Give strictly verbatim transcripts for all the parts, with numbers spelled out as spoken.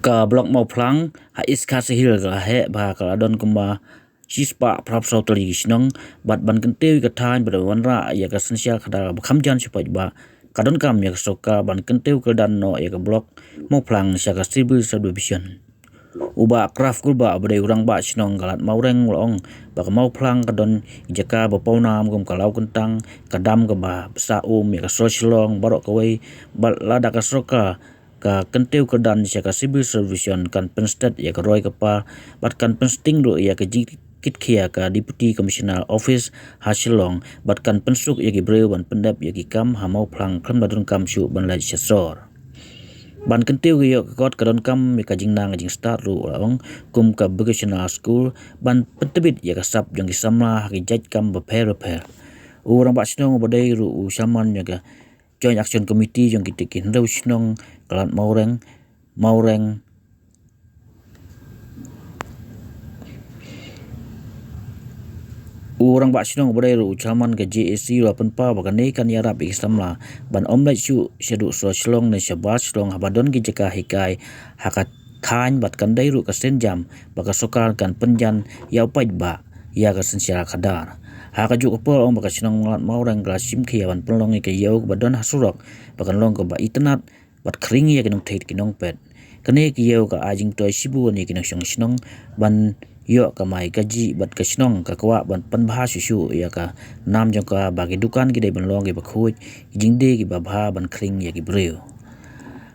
Ka Block Mawphlang ha East Khasi Hills ka la heh bha, ka la don kumba shispah phraphew saw tylli ki shnong, bad ban kyntiew ïa ka thaiñ bad wanrah ïa ka synshar khadar ba kham jan shi paidbah, ka donkam ïa ka sorkar ban kyntiew kyrdan noh ïa ka Block Mawphlang sha ka Civil Subdivision. U Bah Kraft Kurbah uba dei u rangbah shnong ka Lad Mawreng u la ong ba ka Mawphlang ka don jaka ba pawnam kum ka Lawkyntang, ka dam kaba sah um ïa ka sor Shillong baroh kawei, bad lada ka sorkar ka kyntiew kyrdan sha ka Civil Subdivision, kan pynstet ïa ka roi ka par bad kan pynsting ruh ïa ka jingkitkhia ka Deputy Commissioner Office ha Shillong, bad kan pynsuk ïa ki briew ban pyndep ïa ki kam ha Mawphlang khlem da donkam shuh ban leit sha sor. Ban kyntiew ïa ka kot ka donkam ïa ka jingnang ka jingstad ruh, u la ong, kum ka vocational school, ban pyntbit ïa ka sap jong ki samla ha ki jait kam bapher bapher. U rangbah shnong uba dei ruh u chairman ïa ka Joint Action Committee jong kitei ki hynriew shnong ka Lad Mawreng, Mawreng. U rangbah shnong uba dei ruh u chairman ka J A C u la pynpaw ba kane kan ïarap ïa ki samla ban ym leit shuh shaduh sor Shillong ne shabar Shillong haba don ki jaka hikai ha ka thaiñ, bad kan dei ruh ka sienjam ba ka sorkar kan pynjan ïa u paidbah ïa ka synshar khadar. Ha kajuh ka por, u ong ba ka shnong Lad Mawreng ka la shim khia ban pynlong ïa ka ïew kaba don ha surok ba kan long kaba itynnad bad khring ïa ki nongthied ki nongpet. Kane ka ïew ka ai jingtoi shibun ïa ki nongshong shnong ban ïoh kamai kajih, bad ka shnong ka kwah ban pynbha shuh shuh ïa ka nam jong ka ba ki dukan ki dei ban long kiba khuid, ki jingdie kiba bha ban khring ïa ki briew.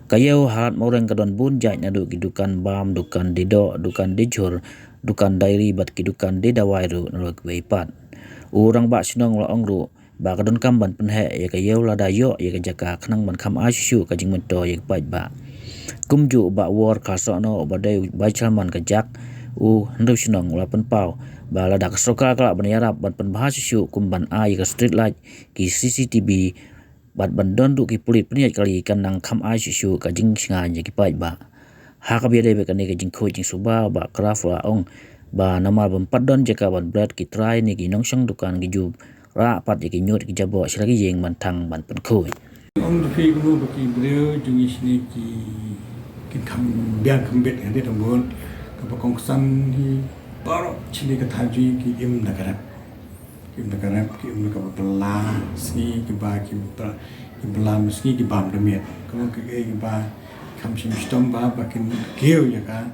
Ka ïew ha Lad Mawreng ka don bun jait, naduh ki dukan bam, dukan die doh, dukan die jhur, dukan diary bad ki dukan die dawai ruh, na ruh kiwei pat. U rangbah shnong u la ong ruh ba ka donkam ban pynheh ïa ka ïew lada ïoh ïa ka jaka khnang ban kham ai shuh shuh ka jingmyntoi ïa ki paidbah. Kumjuh u Bah Wor Kharsohno uba dei u vice chairman ka JAC, u hynriew shnong, u la pynpaw ba lada ka sorkar ka lah ban ïarap ban pynbha shuh shuh kum ban ai ïa ka street light, ki C C T V, bad ban don ruh ki pulit pynïaid kali, kan nang kham ai shuh shuh ka jingshngaiñ ïa ki paidbah. Ha kaba ïadei bad kane ka jingkhuid jingsuba, u Bah Kraft u la ong ba namar bym pat don jaka ban bret, ki trai ne ki nongshong dukan ki ju rah pat ïa ki ñiut ki jaboh sha la ki ïing ban thang ban pynkhuid. Ong da phi kumno ba ki briew jong ngi shane ki, kin kham biang kham bit hadien tam bun, kaba kongsan hi baroh shane ka thaiñ jong ngi ki im da ka rep. Ki im da ka rep, ki im da kaba bylla, sngi kiba, kiba, ki bylla, sngi ki bam da miet. Ka long kaei kaba kham shym shitom ba, ba kin kiew ïa ka,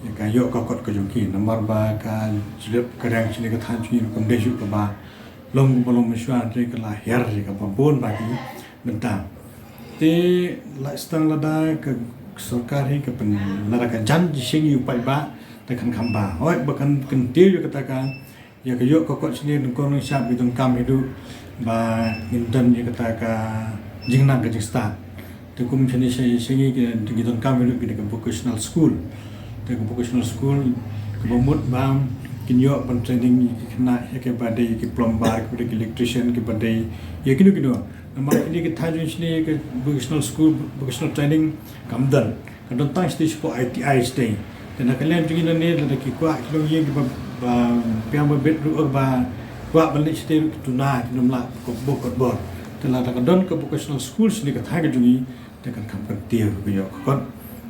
ïa ka ïoh ka kot ka jong ki. Namar ba ka jylliew ka riang shane ka thaiñ jong ngi ruh kam dei shuh kaba long kumba long mynshuwa, hynrei ka la hiar ïa kaba bun ba ki bynta. Te lait tang lada ka sorkar hi ka pyn, lada ka jan jingshim ïa u paidbah, te kan kham bha. Hooid ba kan kyntiew ïa kata ka, ïa ka ïoh ka kot shane, nyngkong nyngshap ngi donkam haduh ba ngin don ïa kata ka jingnang ka jingstad. Te kum shane sha, sha ngi ki, ngi donkam haduh kine ka vocational school. Te ka vocational school kaba mut ba kin ïoh ban training ïa ki khynnah, ïa kiba dei ki plumber, kiba dei ki electrician, kiba dei ïa kino kino. Namar kine ki thaiñ jong ngi shane ka vocational school, vocational training kam don. Ka don tang shatei shapoh I T I shatei. Te na ka liang jong ngi nangne, lada ki kwah ki longïing kiba, ba biang ba bit ruh, ba kwah ban leit shatei ruh, ki tuna, kim lah kot bor kot bor. Te lada ka don ka vocational school shane ka thaiñ ka jong ngi, te kan kham kyntiew ka ïoh ka kot,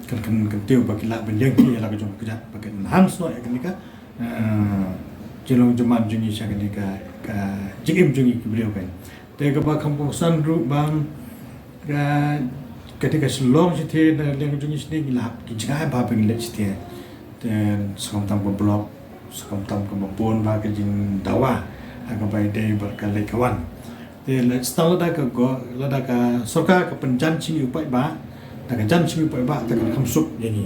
kan, kan kyntiew ba ki lah ban ïeng ki ïa la ka jong ka kjat, ba kin enhance noh ïa kane ka, eh, jinglong jingman jong ngi sha kane ka, ka jingim jong ngi ki briew kan. Te kaba kham kongsan ruh ba ka, kata ka Shillong shatei, na liang jong ngi shane ngi la hap ki jngai ba phin leit shatei. Te sa khamtam ka block, sa khamtam kaba bun ba ka jingdawa ha kaba ïadei bad ka leit ka wan. Te lait tang lada ka go, lada ka sorkar ka pynjan shim ïa u paidbah, da ka jan shim ïa u paidbah, te kan kham suk ïa ngi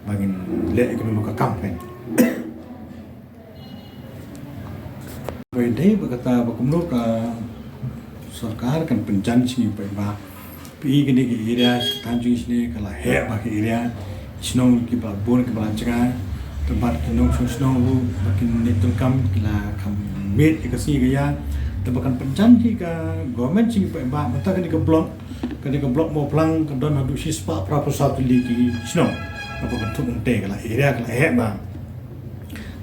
ba ngin leh ïa kano kano ka kam kan. Ba ïadei bad kata ba kumno ka sorkar kan pynjan shim ïa u paidbah. Phi i kane ka area, thaiñ jong ngi shane ka la heh bha ka area. Shnong kiba bun kiba la jngai. Te bad ki nongshong shnong ruh ba kin leit donkam ki la kham miet ïa ka sngi ka ïa. Te ba kan pynjan hi ka government shim ïa u paidbah, mynta kane ka block, kane ka block Mawphlang ka don haduh shispah phraphew saw tylli ki shnong. Kaba kynthup, te ka la area ka la heh bha.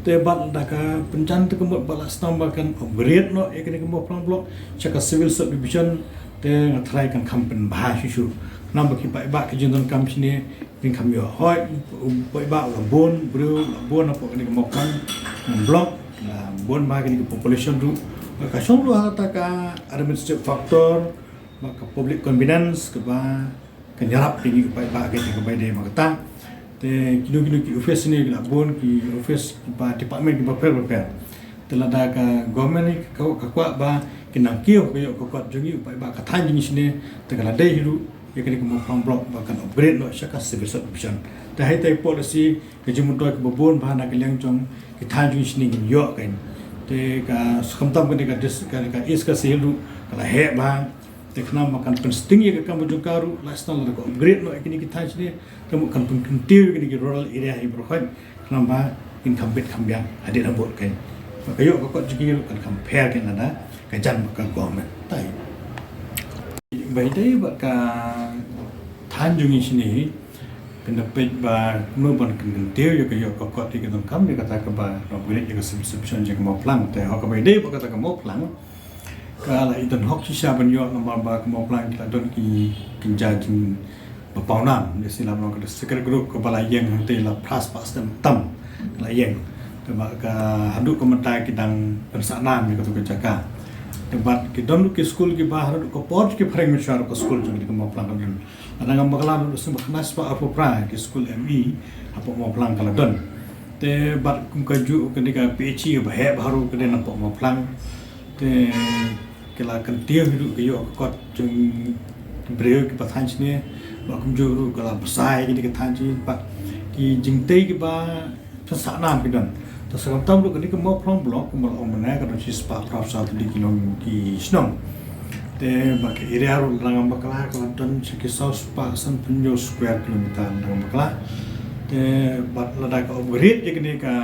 Te bad lada ka pynjan te ka mut ba la sdang ba kan upgrade noh ïa kane ka Mawphlang block sha ka civil subdivision, te nga tharai kan kham pynbha shuh shuh. Namar ba ki paidbah ki jingdonkam shane kin kham ïoh. Hooid, u paidbah u la bun, briew u la bun hapoh kane ka Mawphlang, um, block, la bun bha kane ka population ruh. Ka shong ruh ha kata ka administrative factor, bad ka public convenience kaba kan ïarap ïa ngi u paidbah ka jaka ba ïadei bad kata. Te kino kino ki office shane ki la bun, ki office kiba department kiba pher bapher. Te lada ka government ka, ka kwah ba kin nang kiew ka ïoh ka kot jong ngi u paidbah ka thaiñ jong ngi shane, te ka la dei hi ruh ïa kane ka Mawphlang block ba kan upgrade noh sha ka civil subdivision. Te ha ita i policy ka jingmyntoi kaba bun bha na ka liang jong ki thaiñ jong ngi shane ngin ïoh kein. Te ka, khamtam kane ka dis-, ka, ka East Khasi Hills ruh ka la heh bha. Te khnang ba kan pynsting ïa ka kam jong ka ruh, lifestyle lada ka upgrade noh ïa kine ki thaiñ shane, te mut kan pynkyntiew ïa kine ki rural area hi baroh khoit. Khnang ba kin kham bit kham biang hadien habud kein. Ba ka ïoh ka kot jong ki ruh kan kham pher kein lada ka jan bad ka government. Tai. Ba ïadei bad ka thaiñ jong ngi shane hi, phin da peit ba kumno ban kyntiew ïa ka ïoh ka kot ïa ka donkam ïa kata kaba upgrade ïa ka civil subdivision jong ka Mawphlang. Te hooid kaba ïadei bad kata ka Mawphlang, ka la i don hok shisha ban ïoh namar ba ka Mawphlang ki la don ki, ki jait jingbapawnam, ne sila ban ong ka secret group kaba la ïeng hangtei la phra spah snem tam ka la ïeng. Te bad ka haduh ka mynta ki dang pynsah nam ïa kato ka jaka. Te bad ki don ruh ki skul kiba haduh ka por ki phareng mynshuwa ruh ka skul jong ki ka Mawphlang ka don. Lada ngam bakla ruh snem khyndai spah arphew phra ki skul M E hapoh Mawphlang ka la don. Te bad kum ka juh kane ka P H E ba heh bha ruh ka dei na hapoh Mawphlang. Te ki la kyntiew hi ruh ka ïoh ka kot jong briew kiba thaiñ shane, ba kumjuh ruh ka la bsa ïa kine ki thaiñ shane, ba ki jingtei kiba pynsah nam ki don. Te sa khamtam ruh kane ka Mawphlang block kumba la ong mynne ka don shispah phra spah tylli ki long ki shnong. Te ba ka area ruh lada ngam bakla ka la don sha ki saw spah sanphew hynñiew square kilometer lada ngam bakla. Te bad lada ka upgrade ïa kane ka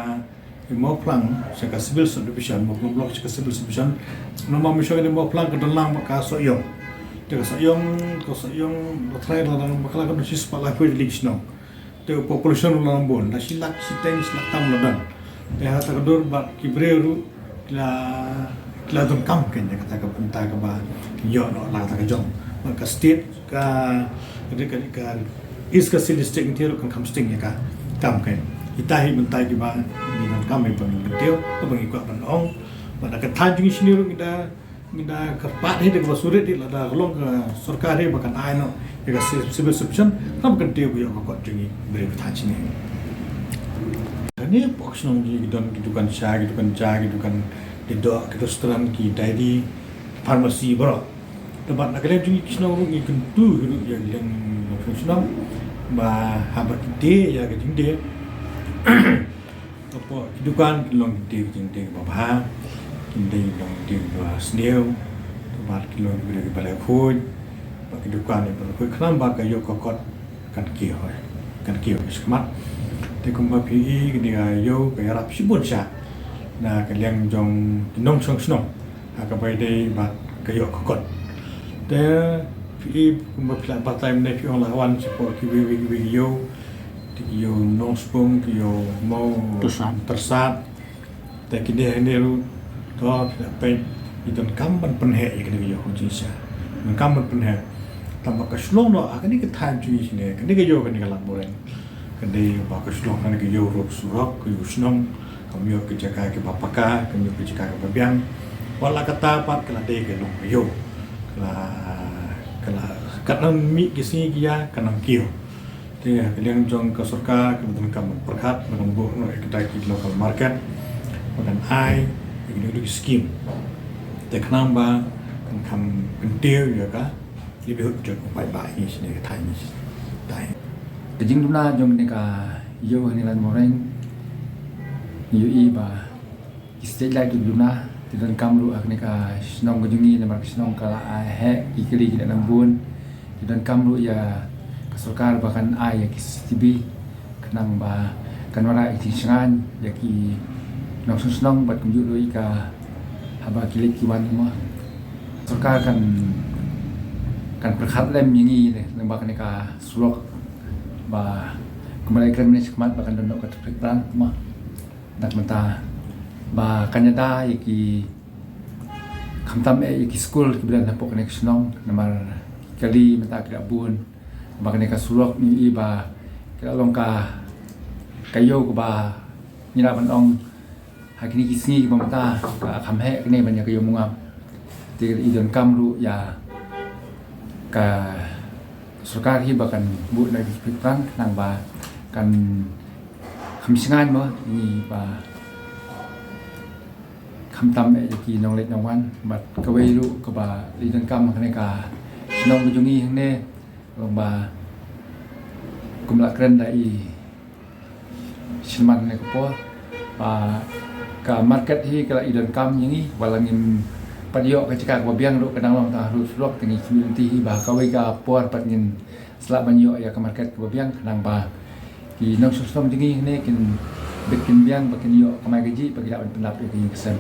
Mawphlang sha ka civil subdivision, Mawphlang block sha ka civil subdivision. Namar mynshwa kane Mawphlang ka don lang bad ka Sohiong. Te ka Sohiong, ka Sohiong, ba trai lada ngam bakla ka don shispah laiphew tylli ki shnong. Te population ruh la bun, la shi lak, shi teng, shi lak tam la don. Te ha kata ka dur bad ki briew ruh ki la, ki la donkam kein ïa kata ka bynta kaba kin ïoh noh la kata ka jong. Bad ka state ka, ka, ka, ka East Khasi District ngi ruh kan kham sting ïa ka kam kein. Ita hi bynta kiba ngi donkam ïa ban kyntiew, kaba ngi kwah ban ong. Bad da ka thaiñ jong ngi shane ruh ngi da, ngi da kyrpad hi da kaba surit hi lada ka long ka sorkar hi ba kan ai noh ïa ka ci-, civil subdivision, khnang ba kan kyntiew ïa ka kot jong ngi briew ka thaiñ shane. Kane hapoh ka shnong jong ngi ki don ki dukan sha, ki dukan ja, ki dukan dei doh, ki restaurant, ki dairy, pharmacy baroh. Te bad na ka liang jong ngi ki shnong ruh ngi kyntu hi ruh ïa ka liang nongshong shnong ba haba ki die ïa ka jingdie, hapoh ki dukan ki long ki die, ki jingdie kiba bha, ki dei long ki die kiba sniew, te bad ki long ki briew kiba leh khuid, bad ki dukan kiba leh khuid, khnang ba ka ïoh ka kot kan kiew, kan kiew shakhmat. Te kumba phi i kane ka ïew ka ïarap shibun sha na ka liang jong ki nongshong shnong ha kaba ïadei bad ka ïoh ka kot. Te phi i kumba phi la batai mynne phi ong la wan shapoh kiwei kiwei ki ïew, te ki ïew Nongspung, ki ïew Mawtyrsad. Te kine hangne ruh to phi la peit ngi donkam ban pynheh ïa kane ka ïew, jingshisha donkam ban pynheh. Tang ba ka shnong noh ha kane ka thaiñ jong ngi shane, kane ka ïew kane ka Ladmureng, ka dei ba ka shnong kane ka ïew rud surok, ka ïew shnong, kam ïoh ki jaka kiba paka, kam ïoh ki jaka kiba biang. Wat la katta pat ka la dei ka long ka ïew. Ka la, ka la, katba nang mih ki sngi ki ya, ka nang kiew. Te ha ka liang jong ka sorkar ka donkam ban pyrkhat ban buh noh ïa kita ki local market ba kan ai ïa kine ki skim. Te khnang ba kan kham kyntiew ïa ka livelihood jong u paidbah ngi shane, ka thaiñ ngi shane. Ka jingduna jong kane ka ïew hangne Ladmureng, ngi ïohi ba ki state lai ki duna, ki donkam ruh ha kane ka shnong ka jong ngi namar ka shnong ka la heh, ki kali ki la nang bun. Ki donkam ruh ïa ka sorkar ba kan ai ïa ki C C T V khnang ba kan wanrah ïa ki jingshngaiñ ïa ki nongshong shnong bad kumjuh ruh ïa ka haba ki leit ki wan mo. Sorkar kan, kan pyrkhat lem ïa ngi lem ba kane ka surok ba kumba la ïakren mynne shakhmat ba kan don noh ka traffic plant mo. Na ka bynta ba kan ïada ïa ki, khamtam eh ïa ki skul kiba don hapoh kane ka shnong namar ki kali mynta ki la bun. Ba kane ka surok ngi i ba ka long ka, ka ïew kaba ngi lah ban ong ha kine ki sngi kiba mynta ka kham heh kane ban ïa ka ïew mungap. Te i donkam ruh ïa ka sorkar hi ba kan buh na ki pit pran khnang ba kan kham shngaiñ mo ngi ba kham tam eh ki nongleit nongwan. Bad kawei ruh kaba i donkam kane ka shnong ka jong ngi hangne long ba kum la kren da i Shynman ne ka por ba ka market hi ka la i donkam ïa ngi, ba la ngim pat ïoh ka jaka kaba biang ruh ka dang long tang ha surok. Te ngi kyntu hi ba kawei ka por pat ngin sa lah ban ïoh ïa ka market kaba biang khnang ba ki nongshong shnong jong ngi ne kin bit kin biang ba kin ïoh kamai kajih ba ki lah ban pyndap ïa ka ïing ka sem.